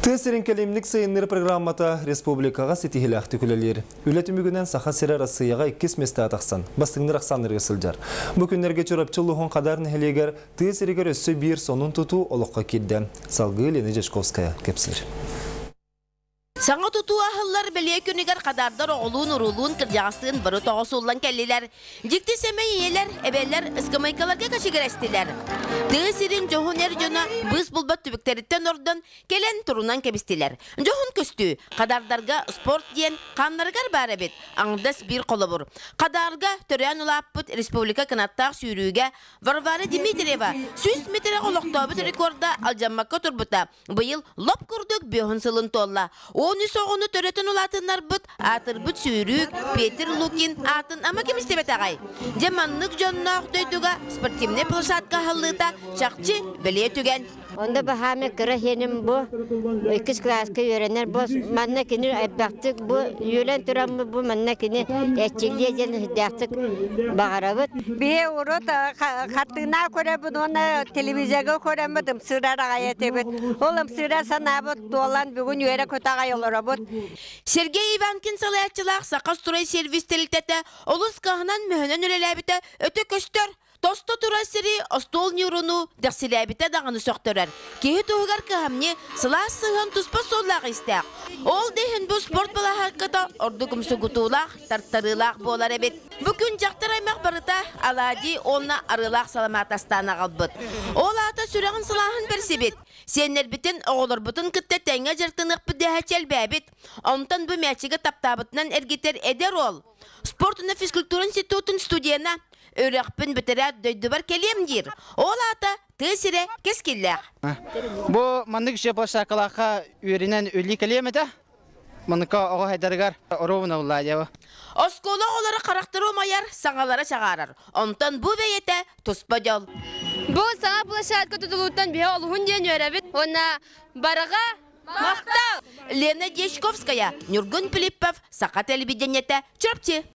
Тыа сирин кэлимник сайыннарыы программата республикаҕа ситиһиилээхтик үлэлиир. Үлэ түмүгүнэн Саха сирэ Арассыыйаҕа иккис миэстэҕэ тахсан, бастыҥнар ахсааннарыгар сылдьар. Бу күннэргэ Чурапчы улууһун Хадаар нэһилиэгэр тыа сиригэр өссө биир сонун тутуу олоххо киирдэ. Салгыы Лена Дьячковская кэпсиир. Саҥа тутуу аһыллар бэлиэ күнүгэр хадаардар оҕолуун-уруулуун, кырдьаҕастыын бары тоҕо сууллан кэллилэр. Дьикти сэмэй ийэлэр, эбэлэр ыскамыайкаларга кэчигирэстилэр. Тыа сирин дьоһун эр дьоно быыс булбат түбүктэриттэн ордон, кэлэн турунан кэбистилэр. Дьоһун көстүү, Хадардарга спорт диэн хааннарыгар баар эбит, аҥардас биир холобур. Хадаарга төрөөн улааппыт республика кынаттаах сүүрүүгэ Варвара Дмитриева 100 метрэ олохтообут рекорда алдьаммакка турбута. Быйыл лоп курдук бөһүн сылын туолла. 13 оҕону төрөтөн улаатыннарбыт аатырбыт сүүрүүк Петр Лукин аатын ама ким истибэтэҕэй? Дьэ маннык дьонноох дойдуга спортивнай площадка аһыллыыта чахчы бэлиэ түгэн. Онно баһаами кыра иһиним бу иккис кылааска үөрэнэр бу манна кини элбэхтик бу үөлэн тураммыт бу манна кини эрчиллиэ диэн сүрдээхтик баҕарабыт. Биһи урут хартыына көрөбүт уонна телевизорга көрөммүт ымсыырар аҕай этибит. Ол ымсыыра санаабыт туолан бүгүн үөрэ-көтө аҕай олоробут. Сергей Иванкин салайааччылаах Саха стройсервис тэрилтэтэ олус кыһанан-мөһөнөн үлэлээбитэ өтө көстөр. Тосто турар сири остуол ньууруну дэхсилээбитэ даҕаны сөхтөрөр. Киһи туһугар кыһамньы, сылаас сыһыан туспа суоллаах-иистээх. Ол да иһин бу спорт балаһаакката ордук умсугутуулаах, тартарыылаах буолар эбит. Бу күн дьахтар аймах барыта алаадьы уонна арыылаах саламаат астаан аҕалбыт. Ол аата сүрэҕин сылааһын бэрсибит. Сиэннэрбитин, оҕолорбутун кытта тэҥҥэ дьарыктаныахпыт дэһээччи элбээбит. Онтон бу мээчиги таптаабытынан эргитэр эдэр уол Спорт уонна физкультура институтун студена үрэхпин бүтэрээт дойдубар кэлиэм диир. Ол аата тыа сирэ кэскиллээх. Бу маннык үчүгэй площадкалаахха үөрэнэн үлэлии кэлиэм этэ. Манныка оҕо хайдарыгар оруобуна буллаа Оскуола оҕолоро харахтара умайар, саҥалара чаҕаарар. Онтон бу бэйэтэ туспа дьол. Бу саҥа площадка тутулууттан биһи олуһун диэн үөрэбит уонна барыга Махтал! Лена Дьячковская, Ньургун Филиппов, Саха телевидениетэ, Чурапчы.